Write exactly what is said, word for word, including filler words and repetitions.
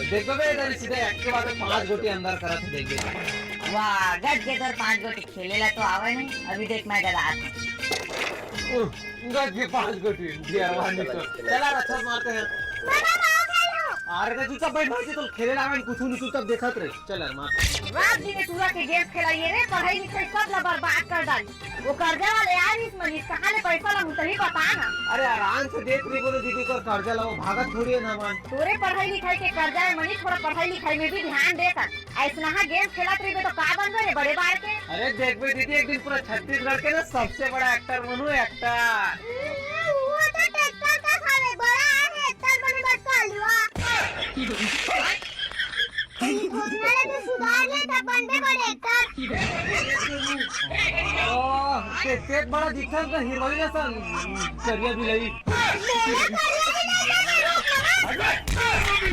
देखबे बे, इधर सीधे एक के बाद पांच गोटी अंदर करत हे, देखबे। वाह, गज के तोर पांच गोटी खेले ला तो आवे नहीं, अभी देख मैं गदा आत हूँ। उह, गज के पांच गोटी, बियरवा नहीं तो। चला, अच्छा मारते हैं। बाबा, बाबा, खेलो। अरे, तैं चुपचाप बैठ, भाई, तो खेले ला आवे, कुछ नहीं, चुपचाप देखत रहे। चल यार, मार। रात दिन टूरा के गेम खेलाइए रे, पढ़ाई लिखाई सब ला बर्बाद कर डाली। वो कर्जा वाले आ रहिस मनीष, कहाँ ले पैसा ला मुतही बता ना। अरे आराम से देख रही बोले दीदी को कर्जा ला, वो भागत थोड़ी है ना मन। तोरे पढ़ाई लिखाई के कर्जा है मनीष, थोड़ा पढ़ाई लिखाई में भी ध्यान दे कर। ऐसना गेम खेलत रहिबे तो का बनबे रे बड़े बार के? अरे देखबे दीदी, एक दिन पूरा छत्तीसगढ़ के ना सबसे बड़ा एक्टर बनू, एक्टर। वो तो ट्रैक्टर का खावे, बड़ा है एक्टर बने बर कालुआ। घोटना ले तो सुधार ले, तब बनबे बड़े एक्टर। ओह, ते, ते बड़ा दिखत तो हीरोइन असन, करिया बिलाई। मेरे करिया बिलाई का रूप लगा।